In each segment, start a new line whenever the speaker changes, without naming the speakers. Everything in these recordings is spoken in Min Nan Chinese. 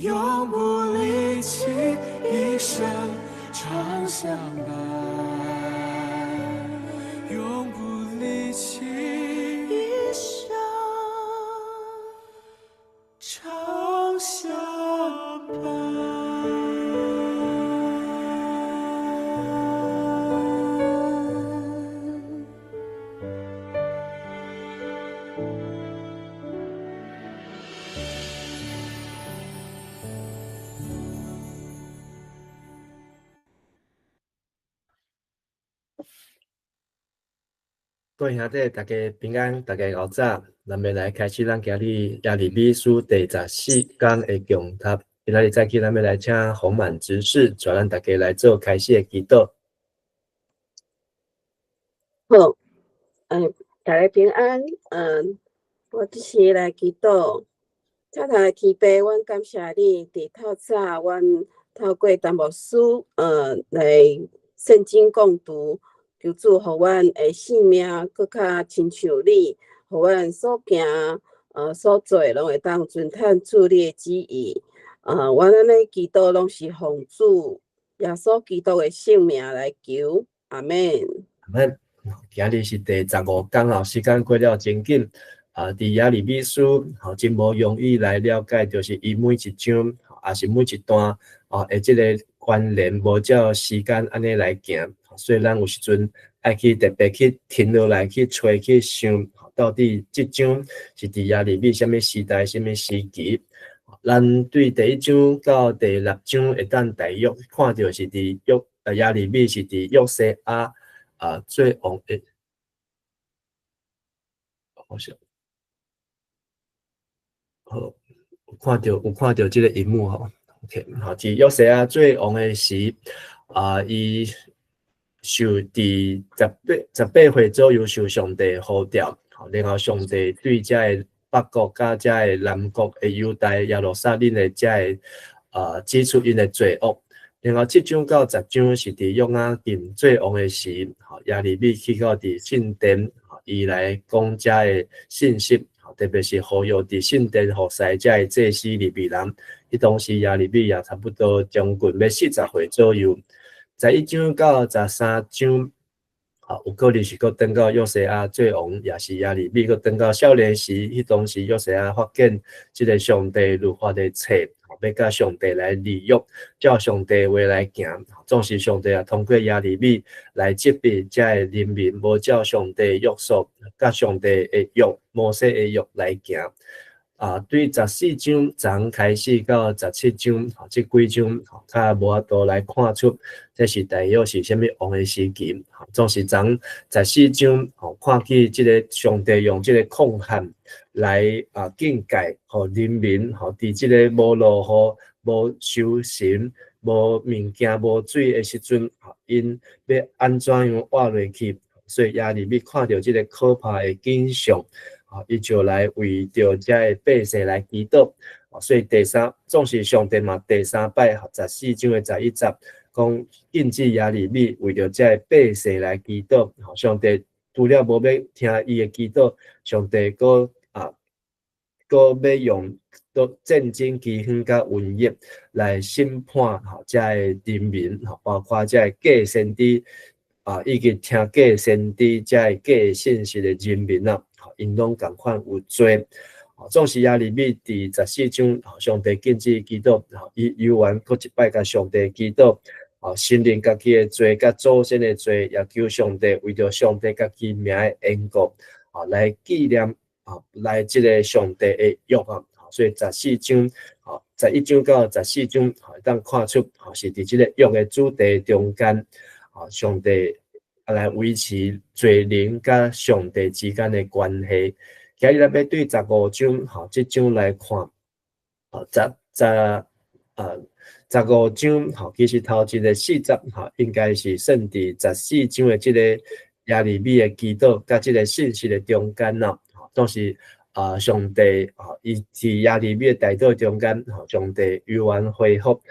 永不離棄，一生常相伴，永不離棄，一生常相伴。
各位兄弟，大家平安，大家好早。咱欲來開始咱今日耶利米書第十四講的共讀。今仔日早起，咱欲來請洪滿執事帶咱大家來做開始的祈禱。
好，大家平安。我這時來祈禱。親愛的天父，阮感謝你，佇透早，阮透過陳牧師，來聖經共讀。求主予阮的性命閣較親像你，予阮所行、所做攏會當遵趁主你的旨意。阮按呢祈禱攏是奉主耶穌基督的聖名來求，阿們。
阿們。今日是第十五工吼，時間過了真緊。啊，佇耶利米書，吼，真無容易來了解，就是伊每一章，抑是每一段，哦，的這個關聯，無照時間按呢來行。所以咱有時陣愛去特別去停落來去揣去想，到底這章是佇耶利米啥物時代、啥物時期？咱對第一章到第六章會當大約看著是佇約耶利米是佇約西亞啊做王的，好像好有看著有看著這个螢幕吼，OK，好，佇約西亞做王的時啊，伊受佇十八歲左右受上帝呼召，然後上帝對遮个北國佮遮个南國的猶大耶路撒冷的遮个指出𪜶的罪惡。然後七章到十章是佇約雅敬做王的時，耶利米去到佇聖殿，伊來講遮个信息，特別是呼籲佇聖殿服侍遮个祭司利未人。彼當時耶利米也差不多將近欲四十歲左右。十一章到十三章，有可能是閣轉到約西亞做王，也是耶利米閣轉到少年時，彼當時約西亞發現這个上帝律法的冊，欲佮上帝來立約，照上帝話來行。總是上帝也通過耶利米來責備遮个人民，無照上帝約束，佮上帝的約、摩西的約來行。對十四章昨開始到十七章，這幾章較無法度來看出這是大約是啥物王的時期。總是從十四章，看見這个上帝用這个炕旱來警戒，予人民，佇這个無落雨、無收成、無物件、無水的時陣，𪜶欲按怎樣活落去？所以耶利米看著這个可怕的景象。伊就來為著遮个百姓來祈禱。所以第三，總是上帝嘛，第三擺十四章的十一節，講禁止耶利米為著遮个百姓來祈禱。上帝除了無欲聽伊的祈禱，上帝閣欲用戰爭、饑荒佮瘟疫來審判遮个人民，包括遮个假先知以及聽假先知遮个假信息的人民啊。𪜶攏仝款有罪，總是耶利米佇十四章，上帝禁止祈禱，伊猶原閣一擺共上帝祈禱，承認家己的罪，佮祖先的罪，也求上帝為著上帝家己名的緣故，來紀念，來這个上帝的約啊。所以十四章，十一章到十四章，會當看出，是佇這个約的主題中間，上帝來維持罪人佮上帝之間的關係。今日咱欲對十五章，這章來看，十五章，其實頭前的四節，應該是算佇十四章的這个耶利米的祈禱佮這个信息的中間啦。當時上帝，伊佇耶利米的代禱中間，上帝猶原恢復。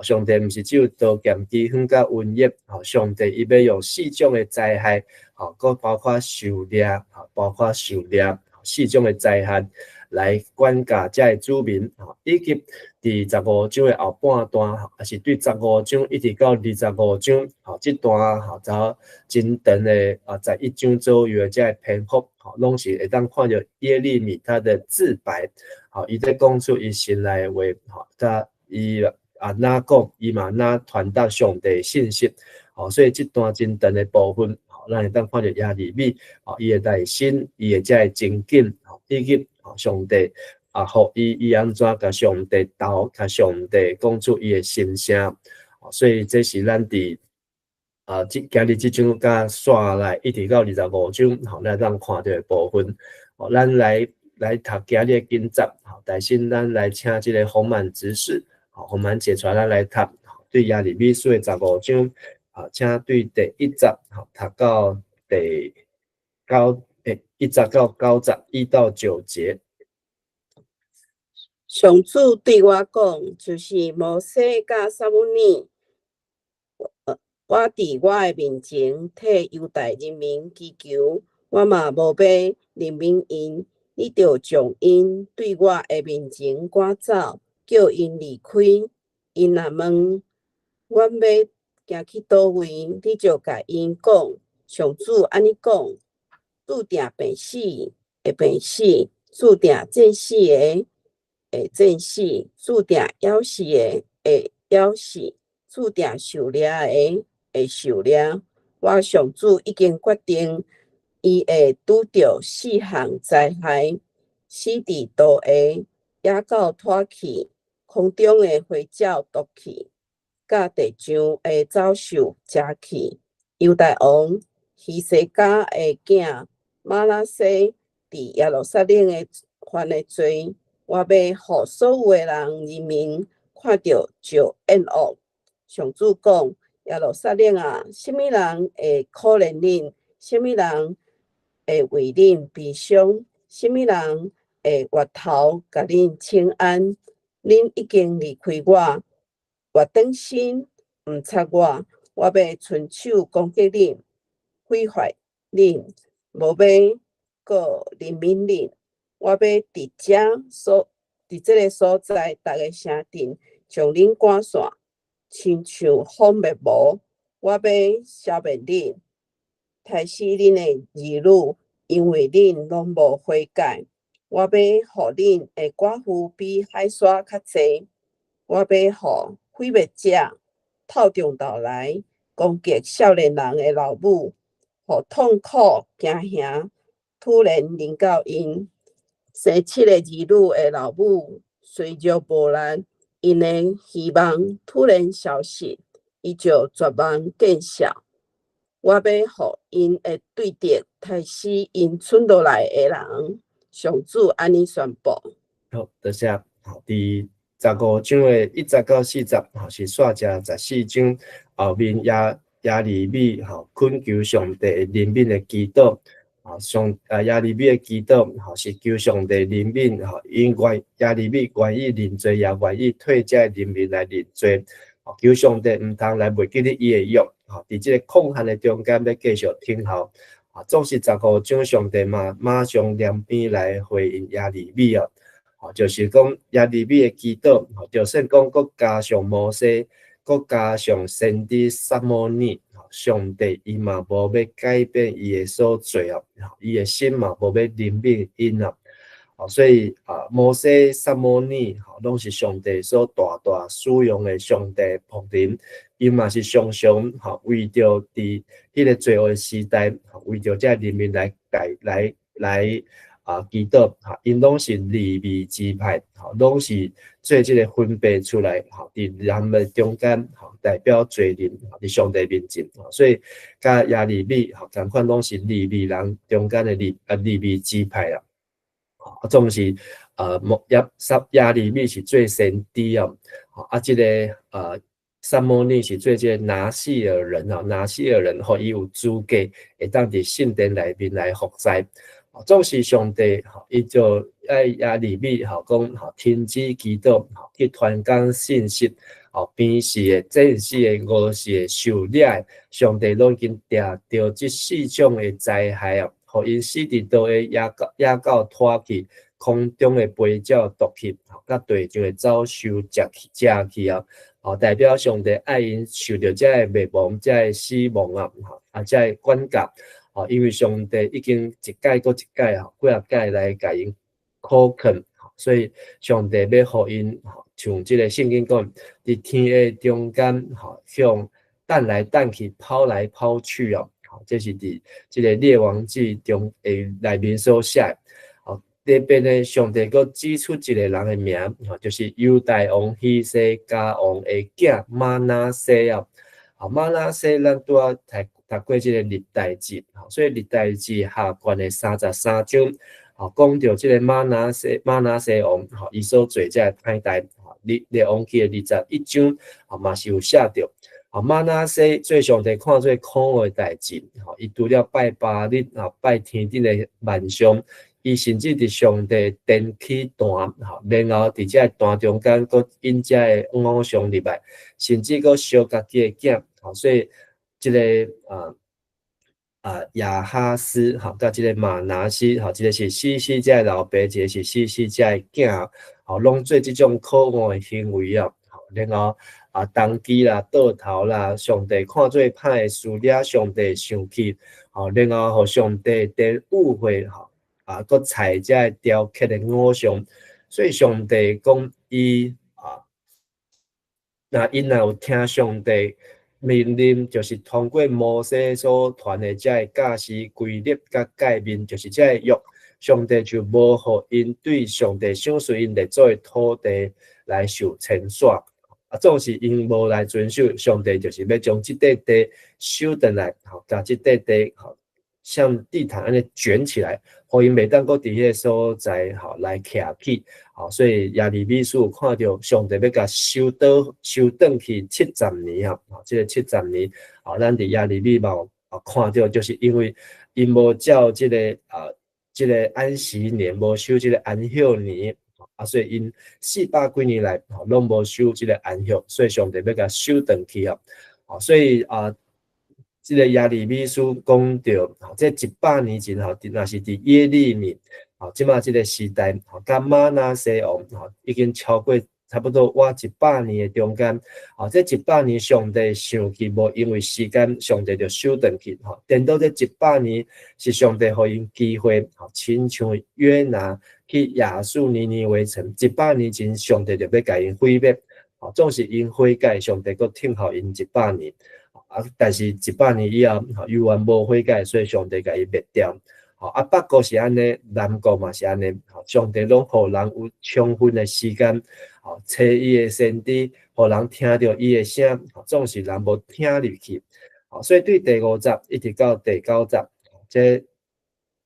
上帝毋是只有刀劍、饑荒佮瘟疫，上帝伊欲用四種的災害，閣包括狩獵，包括狩獵四種的災害來管教遮个子民，吼，以及佇十五章的後半段，吼，也是對十五章一直到25章，吼，這段吼，就真長的啊，11章左右的遮个篇幅，吼，攏是會當看著耶利米他的自白，吼，伊咧講出伊心內的話，吼，佮伊啊哪講，伊嘛哪傳達上帝信息，吼，所以這段真長的部分，吼，咱會當看著耶利米，吼，伊的內心，伊的遮个情景，吼，以及上帝啊，予伊伊按怎共上帝鬥，共上帝講出伊的心聲，所以這是咱佇啊，這今日這章佮紲來一直到二十五章，吼，咱當看著的部分，吼，咱來來讀今日的經節，吼，但先咱來請這個紅滿執事，吼，紅滿姐帶咱來讀，對耶利米書的十五章，啊，請對第一節，吼，讀到第九，欸，1節到9節，1到9節。
上主對我講，就是摩西佮撒母耳，我佇我的面前替猶大人民祈求，我嘛無欲憐憫𪜶，你著將𪜶對我的面前趕走，叫𪜶離開。𪜶若問阮欲行去佗位，你就共𪜶講，上主按呢講：注定病死會病死，注定戰死的會戰死，注定枵死的會枵死，注定受掠的會受掠。我上主已經決定，伊會拄著四項災害，死佇刀下，野狗拖去，空中的飛鳥啄去，佮地上的走獸食去。猶大王希西家的囝瑪拿西佇耶路撒冷的犯的罪，我欲予所有的人人民看著就厭惡。上主講：耶路撒冷啊，啥物人會可憐恁？啥物人會為恁悲傷？啥物人會回頭共恁請安？恁已經離開我，越轉身毋插我，我欲伸手攻擊恁，毀壞恁，無欲閣憐憫恁。我欲佇遮所佇這个所在，逐个城鎮將恁趕散，親像風滅無。我欲消滅恁，刣死恁的兒女，因為恁攏無悔改。我欲予恁的寡婦比海沙較濟。我欲予毀滅者透中晝來攻擊少年人的老母，予痛苦驚嚇突然臨到𪜶。生七个兒女的老母衰弱無力，𪜶的希望突然消失，伊就絕望見笑。我欲予𪜶的對敵刣死𪜶剩落來的人。上主按呢宣布。
好，多謝。好，佇十五章的1節到4節，吼，是紲這14章後面耶耶利米吼懇求上帝憐憫的祈禱。啊，上啊耶利米的祈禱，吼，是求上帝憐憫，吼，𪜶願耶利米願意認罪，也願意替這个人民來認罪，求上帝毋通來袂記得伊的約，吼，佇這个曠旱的中間欲繼續等候，啊，總是十五章上帝嘛馬上兩邊來回應耶利米哦，吼，就是講耶利米的祈禱，吼，就算講閣加上摩西，閣加上先知撒母耳。上帝伊嘛無欲改變伊的所做哦，伊的心嘛無欲憐憫𪜶啊，所以啊，摩西、撒母耳吼，攏是上帝所大大使用的上帝僕人，𪜶嘛是常常吼為著佇彼个罪惡的時代，為著這人民來改來來啊祈禱，吼，𪜶攏是利未支派，吼，攏是做這个分別出來，吼，佇人的中間，吼，代表罪人佇上帝面前，所以佮耶利米吼仝款攏是利未人中間的利啊利未支派啊，啊總是摩耶撒耶利米是做先知哦，啊這个撒母耳是做這个拿細耳人哦，拿細耳人予伊有資格會當佇聖殿內面來服侍。總是上帝吼，伊就愛耶利米吼講吼，停止祈禱，去傳講信息，吼，病死的、戰死的、餓死的、受掠的，上帝攏已經定著這四種的災害哦，予𪜶死佇刀下，野狗野狗拖去，空空中的飛鳥奪去，佮地上的走獸食去食去啊！哦，代表上帝愛𪜶受著這个滅亡、這个死亡啊！啊，這个管教，哦，因為上帝已經一擺閣一擺吼，幾若擺來共𪜶苦勸，所以上帝欲予𪜶，像這個聖經講，佇天的中間，吼，向擲來擲去、拋來拋去哦，這是佇這個列王紀中的內面所寫的。哦，這邊呢，上帝閣指出一個人的名，吼，就是猶大王希西家王的囝瑪拿西啊。啊，瑪拿西咱拄仔讀讀過這個歷代志，所以歷代志下卷的33章，吼，講著這個瑪拿西瑪拿西王，吼，伊所做這个歹代，吼，列列王紀的21章，吼，嘛是有寫著。啊，瑪拿西做上帝看做可惡的代誌，吼，伊除了拜巴力，啊，拜天頂的萬象，伊甚至佇上帝殿起壇，吼，然後佇這个壇中間，閣引這个偶像入來，甚至閣燒家己的囝，吼，所以這个亞哈斯，吼，佮這个瑪拿西，吼，一个是希西家的老爸，一个是希西家的囝，吼，攏做這種可惡的行為啊，吼，然後啊，動機啦、倒頭啦，上帝看做歹的事，惹上帝生氣，吼，然後予上帝的誤會，吼，啊，閣採這个雕刻的偶像，所以上帝講伊啊，若𪜶若有聽上帝命令，就是通過摩西所傳的這个教示規律佮誡命，就是這個約，上帝就無予𪜶對上帝賞賜𪜶列祖的土地來受遷徙。啊，總是𪜶無來遵守，上帝就是欲將這塊地收轉來，吼，共這塊地吼，像地毯按呢捲起來，予𪜶袂當閣佇彼个所在吼來徛起，吼，所以耶利米書有看著上帝欲共收倒收轉去七十年啊，吼，這个七十年，吼，咱佇耶利米嘛有啊看著，就是因為𪜶無照這个啊，這个安息年，無守這个安息年。啊，所以𪜶400幾年來，吼，攏無守這个安息，所以上帝欲共收轉去啊。所以啊，這个耶利米書講著，吼，這100年前吼，若是佇耶利米，吼，這馬這个時代，吼，佮瑪拿西王，吼，已經超過差不多倚一百年的中間，吼，這一百年上帝生氣無因為時間，上帝就收轉去，吼，顛倒這一百年是上帝予𪜶機會，吼，親像約拿去亞述尼尼微城，一百年前上帝就欲共𪜶毀滅，吼，總是𪜶悔改，上帝閣聽候𪜶一百年，啊，但是一百年以後，吼，猶原無悔改，所以上帝共伊滅掉。吼，啊，北國是按呢，南國嘛是按呢，吼，上帝攏予人有充分的時間，吼，揣伊的先知，予人聽著伊的聲，總是人無聽入去，吼，所以對第五節一直到第九節，這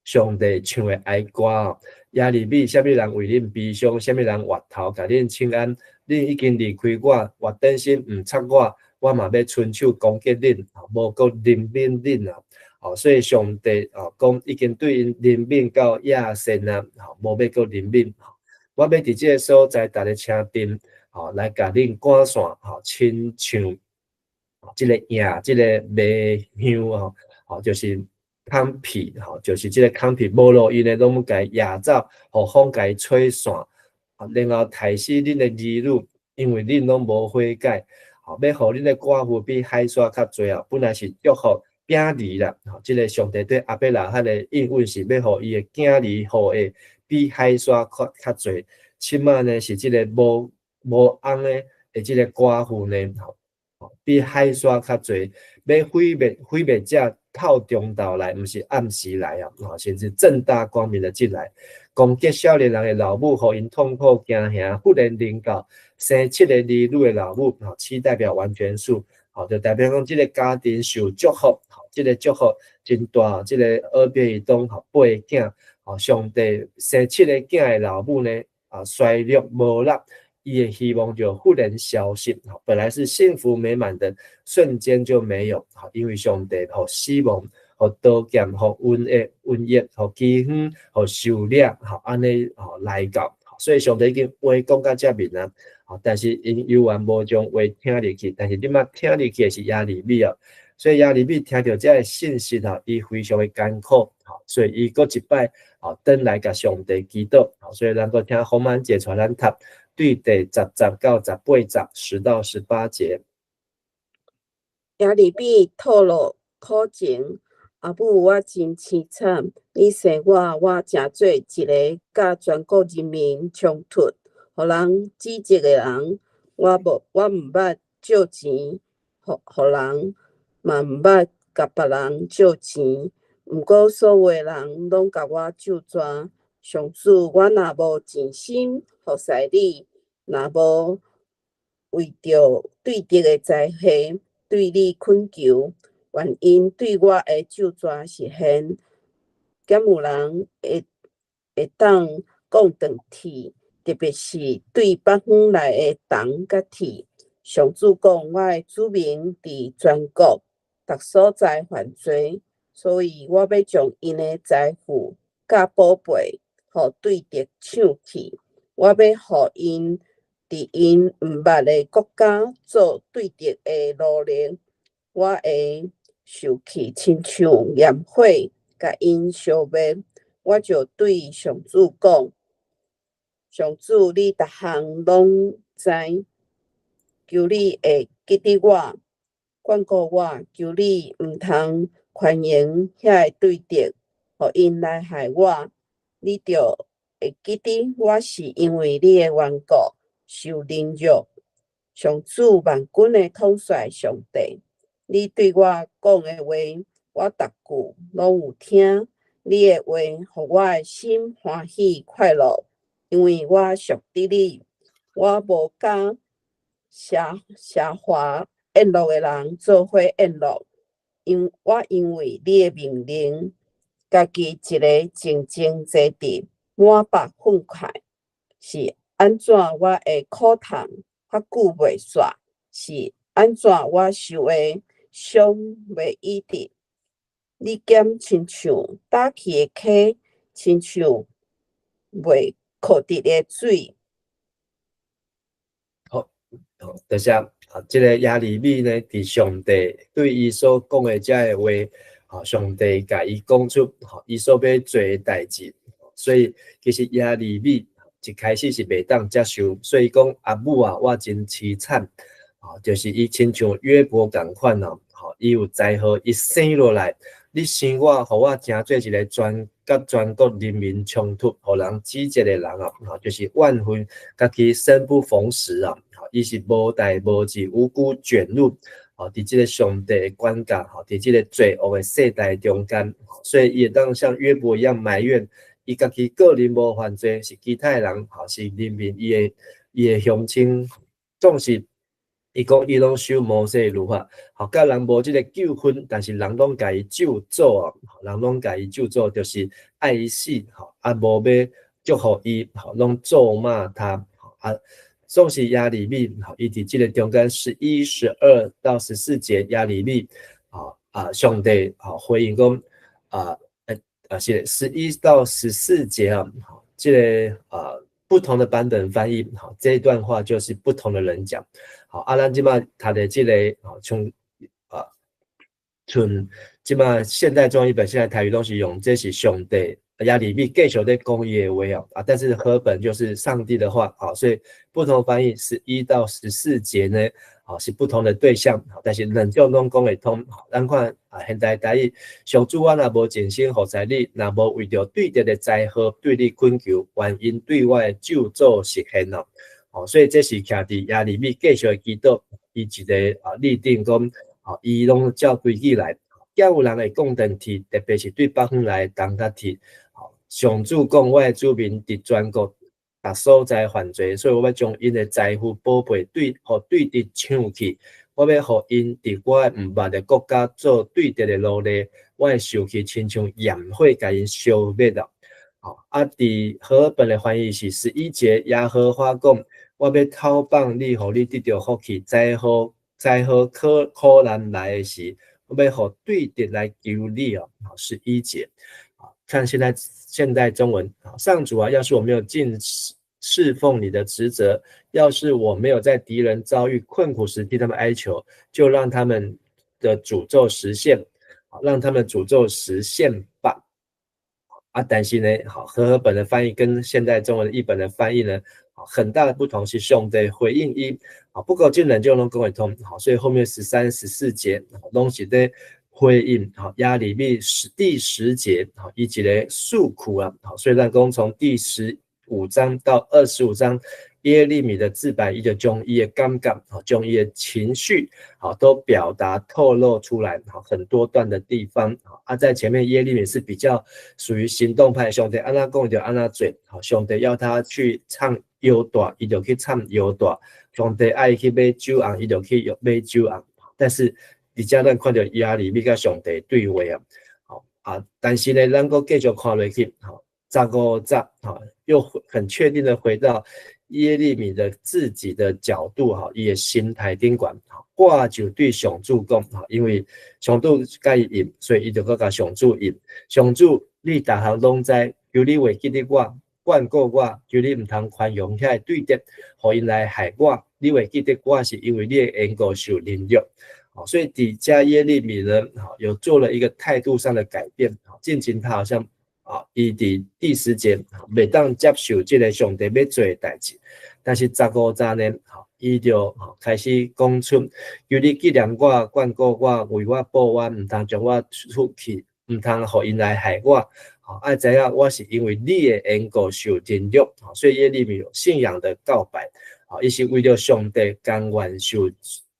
上帝唱的哀歌哦，耶利米，啥物人為恁悲傷？啥物人回頭共恁請安？恁已經離開我，活轉身毋插我，我嘛欲伸手攻擊恁，無閣憐憫恁啊！哦，所以上帝哦講已經對𪜶憐憫到厭世啊，吼，無欲閣憐憫。我欲佇這个所在，逐个車陣，吼，來共恁趕散，吼，親像這个影，這个麥香吼，吼，就是糠秕，吼，就是這个糠秕無路用的，攏共伊壓走，予風共伊吹散，然後刣死恁的兒女，因為恁攏無悔改，吼，欲予恁的寡婦比海沙較濟啊，本來是祝福囝兒啦，吼，這个上帝對亞伯拉罕的應允是欲予伊的囝兒後裔比海沙較較濟，這馬呢是這个無無翁的的這个寡婦呢，吼，比海沙較濟，欲毀滅毀滅者透中晝來，毋是暗時來啊，吼，甚至正大光明的進來，攻擊少年人的老母，予𪜶痛苦驚嚇，忽然臨到生七个兒女的老母，吼，七代表完全數，吼，就代表講這个家庭受祝福，吼，這个祝福真大，這个俄別以東吼八个囝，吼，上帝生七个囝的老母呢，啊，衰弱無力，伊的希望就忽然消失，吼，本來是幸福美滿的，瞬間就沒有，吼，因為上帝予死亡、予刀劍、予瘟疫、瘟疫、予饑荒、予狩獵，吼，按呢吼來到，所以上帝已經話講到遮面啊，吼，但是𪜶猶原無將話聽入去，但是這馬聽入去的是耶利米啊，所以耶利米聽著這个信息吼，伊非常的艱苦，所以伊閣一擺轉來共上帝祈禱，所以咱閣聽洪曼姐帶咱讀對第10節到18節，10到18節。
耶利米吐露苦情，阿母，我真凄慘，你生我，我成做一个佮全國人民衝突，予人指責的人。我無，我毋捌借錢予予人，嘛毋捌共別人借錢。毋過所有的人攏共我咒詛。上主，我若無盡心服侍你，若無為著對敵的災禍對你懇求，願𪜶對我的咒詛實現。敢有人會會當講斷鐵，特別是對北方來的銅佮鐵。上主講，我的子民佇全國逐所在犯罪，所以我欲將𪜶的財富佮寶貝，予對敵搶去。我欲予𪜶佇𪜶毋捌的國家做對敵的奴隸。我會受氣，親像炎火，共𪜶燒滅。我就對上主講：上主，你逐項攏知，求你會記得我，眷顧我，求你毋通寬容遐个對敵，予𪜶來害我。你著會記得我是因為你的緣故受凌辱。上主萬軍的統帥上帝，你對我講的話，我逐句攏有聽。你的話，予我的心歡喜快樂，因為我屬佇你。我無佮奢奢華宴樂的人做伙宴樂，因我因為你的命令，家己一个靜靜坐佇滿腹憤慨，是按怎我的苦痛較久袂煞？是按怎我受的傷袂醫治？你敢親像焦去的溪，親像袂枯直的水。
好，好，多謝。啊，這个耶利米呢，佇上帝對伊所講的這个話，上帝共伊講出，伊所欲做的代誌。所以其實耶利米一開始是袂當接受，所以講阿母啊，我真凄慘，就是伊親像約伯仝款哦，伊有災禍，伊生落來，你生我，予我成做一个全佮全國人民衝突，予人指責的人啊，就是怨恨家己生不逢時啊，伊是無代無誌、無辜捲入，佇這个上帝的管教，佇這个罪惡的世代中間，所以伊會當像約伯一樣埋怨，伊家己個人無犯罪，是其他的人，是人民伊的鄉親，總是伊講伊攏守摩西律法，佮人無這个糾紛，但是人攏共伊咒詛啊，人攏共伊咒詛，就是愛伊死，啊無欲祝福伊，攏咒罵他，啊，總是耶利米，伊佇這个中間11、12到14節，耶利米，啊，上帝，回應講，啊，是11到14節啊，這个不同的版本翻譯，這一段話就是不同的人講。好，啊，咱這馬讀的這個，像像這馬現代中譯本，現在台語攏是用，這是上帝耶利米繼續咧講伊的話哦，啊，但是和本就是上帝的話，所以不同翻譯11到14節呢，是不同的對象，但是兩種攏講會通。咱看啊，現代台語，上主我若無盡心服侍你，若無為著對敵的災禍對你懇求，願𪜶對我的咒詛實現哦。所以這是徛佇耶利米繼續祈禱，伊一个立定講，伊攏照規矩來，敢有人會講斷鐵，特別是對北方來的銅佮鐵。上主講，我的子民佇全國逐所在犯罪，所以我欲將𪜶的財富寶貝對，予對敵搶去，我欲予𪜶佇我毋捌的國家做對敵的奴隸，我會受氣親像炎火共𪜶燒滅啊！啊，佇和本的翻譯是11節，耶和華講，我欲討放你，予你得著福氣，災禍災禍苦苦難來的時，我欲予對敵來求你哦。11節，看現在現代中文，上主啊，要是我沒有盡侍奉你的職責，要是我沒有在敵人遭遇困苦時替他們哀求，就讓他們的詛咒實現，讓他們詛咒實現吧。啊，但是呢，好，和合本的翻譯跟現代中文譯本的翻譯呢，很大的不同是上帝回應伊，啊，不過這兩種攏講會通，好，所以後面13、14節攏是咧回應，好，耶利米第10節，好，伊一個訴苦啊，好，所以咱講從第15章到25章，耶利米的自白，伊就將伊的感覺，好，將伊的情緒，好，都表達透露出來，好，很多段的地方，啊，在前面耶利米是比較屬於行動派，上帝按怎講就按怎做，好，上帝要他去唱猶大，伊就去唱猶大；上帝愛去買酒甕，伊就去買酒甕。但是佇遮咱看著耶利米佮上帝對話啊，好啊，但是呢，咱閣繼續看落去，好，15節，好，又很確定的回到耶利米的自己的角度，哈，伊的心態頂懸，我就對上主講，哈，因為上主共伊應，所以伊就閣共上主應。上主，你逐項攏知，求你會記得我，眷顧我，求你毋通寬容遐个對敵，予𪜶來害我。你會記得我是因為你的緣故受凌辱。所以佇遮耶利米呢，有做了一個態度上的改變。進前他好像啊，伊佇第10節袂當接受這個上帝欲做的代誌，但是15節呢，伊就開始講出，求你紀念我，眷顧我，為我報冤，毋通將我出去，毋通予𪜶來害我。愛知影我是因為你的緣故受凌辱，所以耶利米有信仰的告白，伊是為著上帝甘願受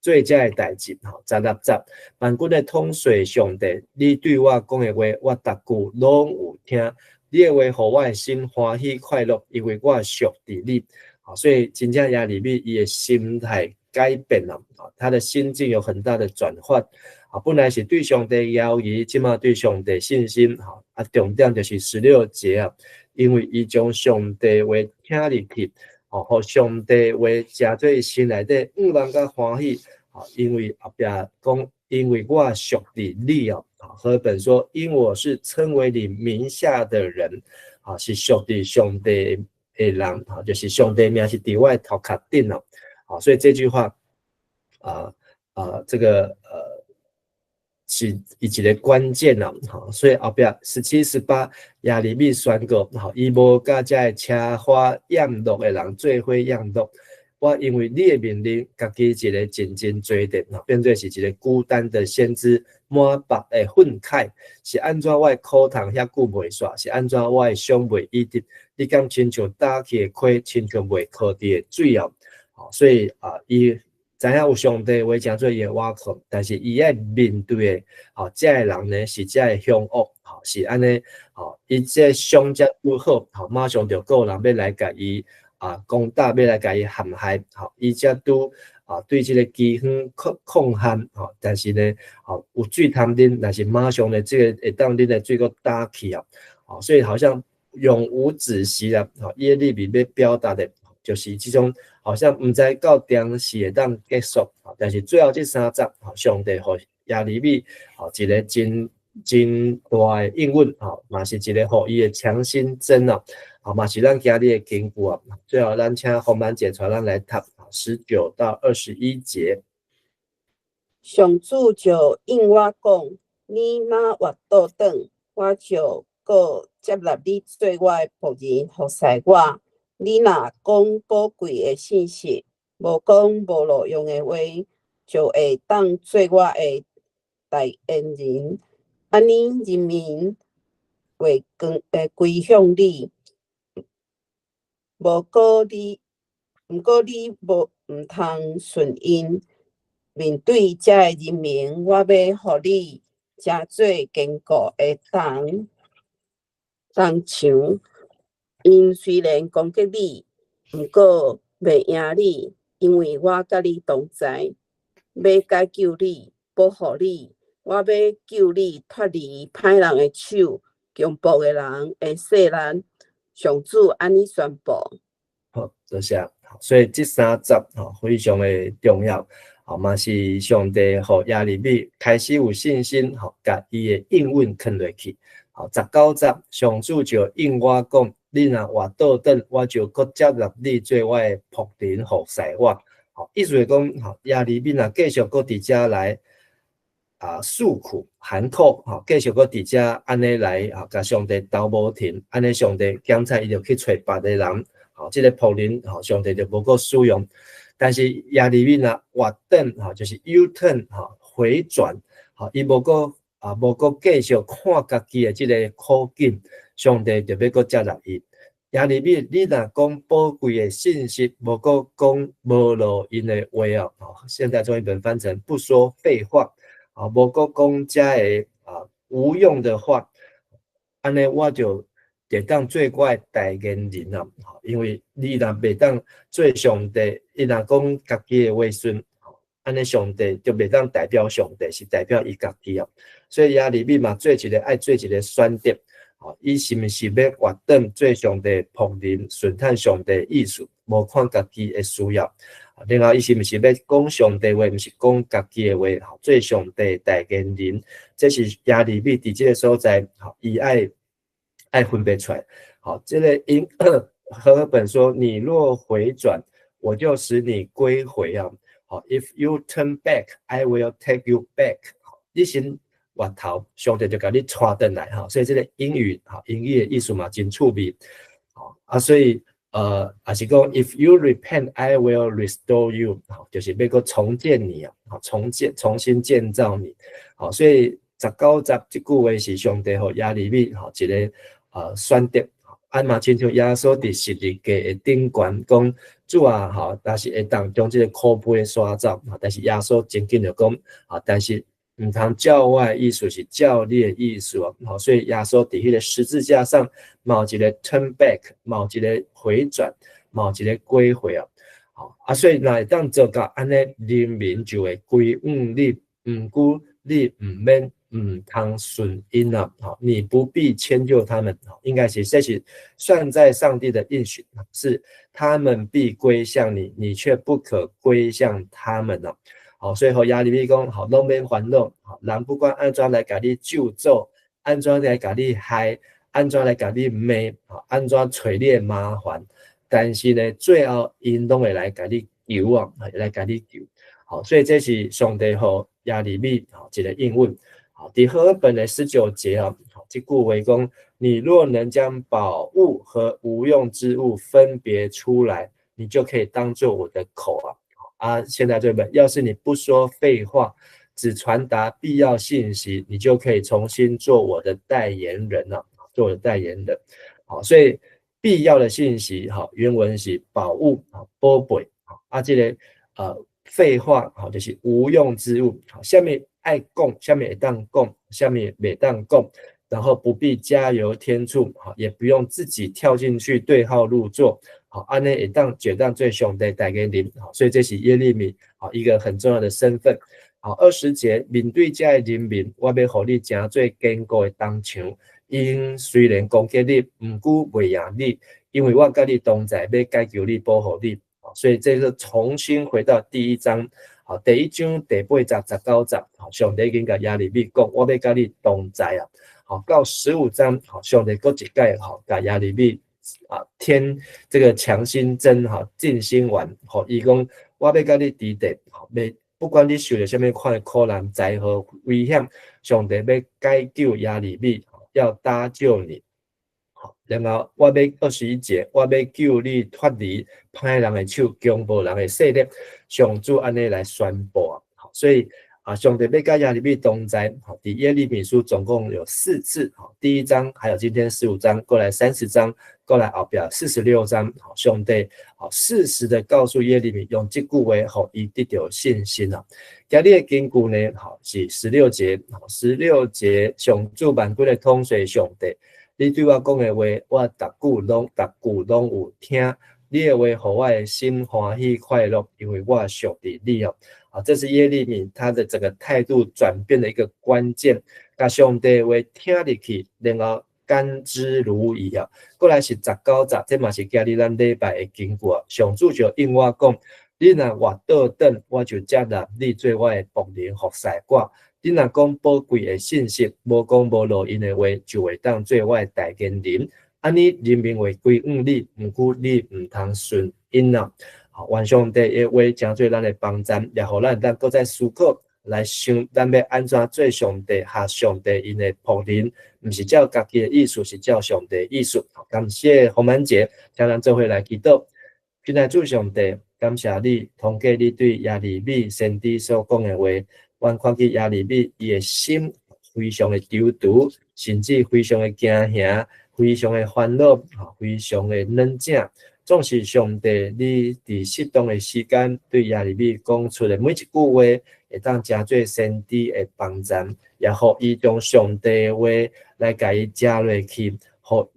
做這个代誌，吼，16節，萬軍的統帥上帝，你對我講的話，我逐句攏有聽。你的話予我的心歡喜快樂，因為我屬佇你。好，所以真正耶利米伊的心態改變了，他的心境有很大的轉換。啊，本來是對上帝猶疑，這馬對上帝信心。吼，啊，重點就是16節啊，因為伊將上帝話聽入去，吼，予上帝話成做伊心內底向望佮歡喜。吼，因為後壁講，因為我屬佇你哦。和合本說，因我是稱為你名下的人，啊，是屬佇上帝的人，啊，就是上帝名是佇我的頭殼頂哦。好，所以這句話，啊，這個是一個關鍵啊，好，所以後壁17、18耶利米宣告，吼，伊無佮這个奢華宴樂的人做伙宴樂。我因為你的命令，家己一個靜靜坐佇，變做是一個孤單的先知，滿腹的憤慨，是按怎我的苦痛遐久袂煞，是按怎我的傷袂醫治？你敢親像打去的溪，親像袂枯竭的水哦。所以啊，伊知影有上帝話成做伊的倚靠，但是伊愛面對的，吼，這个人呢是這个兇惡，吼，是按呢，吼，伊這傷才拄好，吼，馬上就閣有人欲來共伊啊，攻打欲來共伊陷害，吼，伊才拄啊對這个饑荒抗抗旱，吼，但是呢，吼，有水通啉，但是馬上呢，這个會當啉的水閣打去啊，吼，所以好像永無止息啊，吼，耶利米欲表達的，就是這種好像毋知到當時會當結束，但是最後這三節，上帝予耶利米，吼，一個真真大的應允，吼，嘛是一個予伊的強心針啊。好嘛，是咱今日的經句啊。最後，咱請洪曼姐帶咱來讀19到21節。
上主就應我講：你若活倒轉，我就閣接納你做我的僕人，服侍我。你若講寶貴的信息，無講無路用的話，就會當做我的代言人。按呢，人民會歸向你。毋過你無毋通順𪜶。面對這个人民，我欲予你成做堅固的銅牆。𪜶雖然攻擊你，毋過袂贏你，因為我佮你同在，欲解救你，保護你。我欲救你脫離歹人的手，強暴的人的勢力。上主按呢宣布。
好，多謝。所以這三節吼非常的重要，吼嘛是上帝予耶利米開始有信心，吼，共伊的應允囥落去。好，19節，上主就應我講：你若活倒轉，我就閣接納你做我的僕人，服侍我。好，意思是講，吼，耶利米若繼續閣佇遮來啊訴苦喊苦，吼，繼續閣佇遮按呢來啊，共上帝鬥無停，按呢上帝檢查伊就去揣別個人，吼，這个僕人吼，上帝就無閣使用。但是耶利米若回轉，吼，就是 U turn，吼，回轉，吼，伊無閣啊，無閣繼續看家己的這个苦境，上帝就欲閣接納伊。耶利米，你若講寶貴的信息，無閣講無路用的話哦，現代中譯本翻成不說廢話，啊，無閣講遮个啊無用的話，按呢我就會當做我的代言人啊，因為你若袂當做上帝，伊若講家己的話時，按呢上帝就袂當代表上帝，是代表伊家己啊。所以耶利米嘛做一个愛做一个選擇。吼，伊是毋是欲回轉做上帝僕人，順趁上帝意思，無看家己的需要。另外，伊是毋是欲講上帝話，毋是講家己的話，做上帝代言人。這是耶利米佇這个所在，吼，伊愛分別出來。好，這个英和合本說：你若回轉，我就使你歸回啊。好，If you turn back, I will take you back。你先回頭，上帝就共你帶轉來哈，所以這个英語哈，英語的意思嘛，真趣味。啊，所以也是講，If you repent, I will restore you。好，就是欲閣重建你啊，好，重建、重新建造你。好，所以19節這句話是上帝予耶利米吼一个選擇。啊嘛，親像耶穌佇十字架的頂懸講，主啊，吼，若是會當將這个苦杯刷走，但是耶穌真緊就講，啊，但是毋通照我的意思，是照你的意思哦。好，所以耶穌佇彼个十字架上，嘛有一个 turn back，嘛有一个回轉，嘛有一个歸回啊。好，啊，所以若會當做到按呢，人民就會歸向你，毋過你毋免毋通順𪜶啊。好，你不必遷就他們，應該是這是算在上帝的應許，是他們必歸向你，你卻不可歸向他們哦。好，所以予耶利米講，好，攏免煩惱，好，人不管按怎來共你咒詛，按怎來共你害，按怎來共你罵，好，按怎揣你的麻煩，但是呢，最後𪜶攏會來共你求啊，來共你求。好，所以這是上帝予耶利米吼一个應允。好，佇和合本的19節啊，好，這句話講，你若能將寶物和無用之物分別出來，你就可以當做我的口啊。啊，現在這本，要是你不說廢話，只傳達必要信息，你就可以重新做我的代言人了，做我的代言人。好，所以必要的信息，好，原文是寶物，好，寶貝，好，啊，這个廢話，好，就是無用之物，好，啥物愛講，啥物會當講，啥物袂當講，然後不必加油添醋，好，也不用自己跳進去對號入座。好，按呢會當決當做上帝代言人，好，所以這是耶利米好一個很重要的身份。好，20節面對這个人民，我欲予你成做堅固的銅牆，𪜶雖然攻擊你，毋過袂贏你，因為我佮你同在，欲解救你，保護你。所以這個重新回到第一章，好，第一章第八節、19節，好，上帝已經共耶利米講，我欲佮你同在啊。好，到15章，好，上帝閣一擺，好，共耶利米啊，添這個強心針，哈，靜心丸，好，伊講我欲佮你佇咧，好，欲不管你受著啥物款的苦難、災禍、危險，上帝欲解救耶利米，要搭救你。好，然後我欲21節，我欲救你脫離歹人的手、強暴人的勢力，上主按呢來宣布啊。好，所以啊，上帝欲佮耶利米同在，好，佇耶利米書總共有四次，好，第一章還有今天15章，過來30章，過來後壁46章，好，上帝好適時的告訴耶利米，用這句話予伊得著信心啊。今日的經句呢，好是十六節，十六節上主萬軍的統帥上帝，你對我講的話，我逐久攏逐句攏有聽，你的話予我的心歡喜快樂，因為我屬佇你哦。啊，這是耶利米他的整個態度轉變的一個關鍵，共上帝話聽入去，然後甘之如飴啊。過來是19節，這嘛是今日咱禮拜的經句啊。上主就應我講，你若回倒轉，我就接納你做我的僕人服侍我。你若講寶貴的信息，無講無路用的話，就會當做我的代言人。按呢人民會歸向你，毋過你毋通順𪜶啊。好，願上帝的話成做咱的幫贊，也予咱會當閣再思考，來想咱欲按怎做上帝，合上帝𪜶的僕人，毋是照家己的意思，是照上帝的意思。感謝洪滿姐，請咱做伙來祈禱。親愛主上帝，感謝你，通過你對耶利米先知所講的話，阮看見耶利米伊的心非常的躊躇，甚至非常的驚嚇，非常的煩惱，非常的軟正。總是上帝，你佇適當的時間對耶利米講出的每一句話，會當成做先知的幫贊，也予伊將上帝的話來共伊食落去，予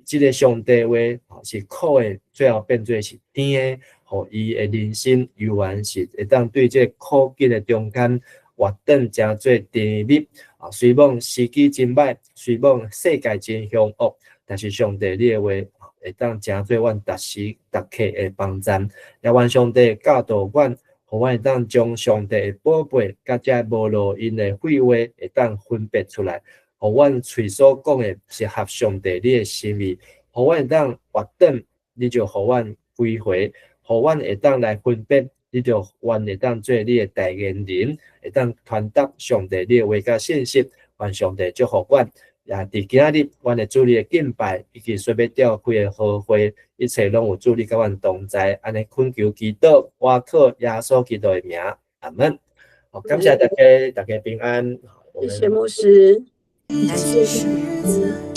這个上帝話是苦的，最後變做是甜的，予伊的人生猶原是會當對這个苦境的中間活轉成做甜蜜。啊，雖罔時機真歹，雖罔世界真兇惡，但是上帝你的話會當成做阮逐時逐刻的幫贊，也願上帝教導阮，予阮會當將上帝的寶貝，佮這無路用的廢話會當分別出來，予阮喙所講的是合上帝你的心意，予阮會當活轉，你就予阮歸回，予阮會當來分別，你就阮會當做你的代言人，會當傳達上帝你的話佮信息，願上帝祝福阮。也佇今仔日，阮的主日的敬拜，以及說欲召開的和會，一切攏有主你佮阮同在，按呢懇求祈禱，我靠耶穌基督的名，阿門。好，感謝大家，大家平安。
謝謝牧師。
謝謝。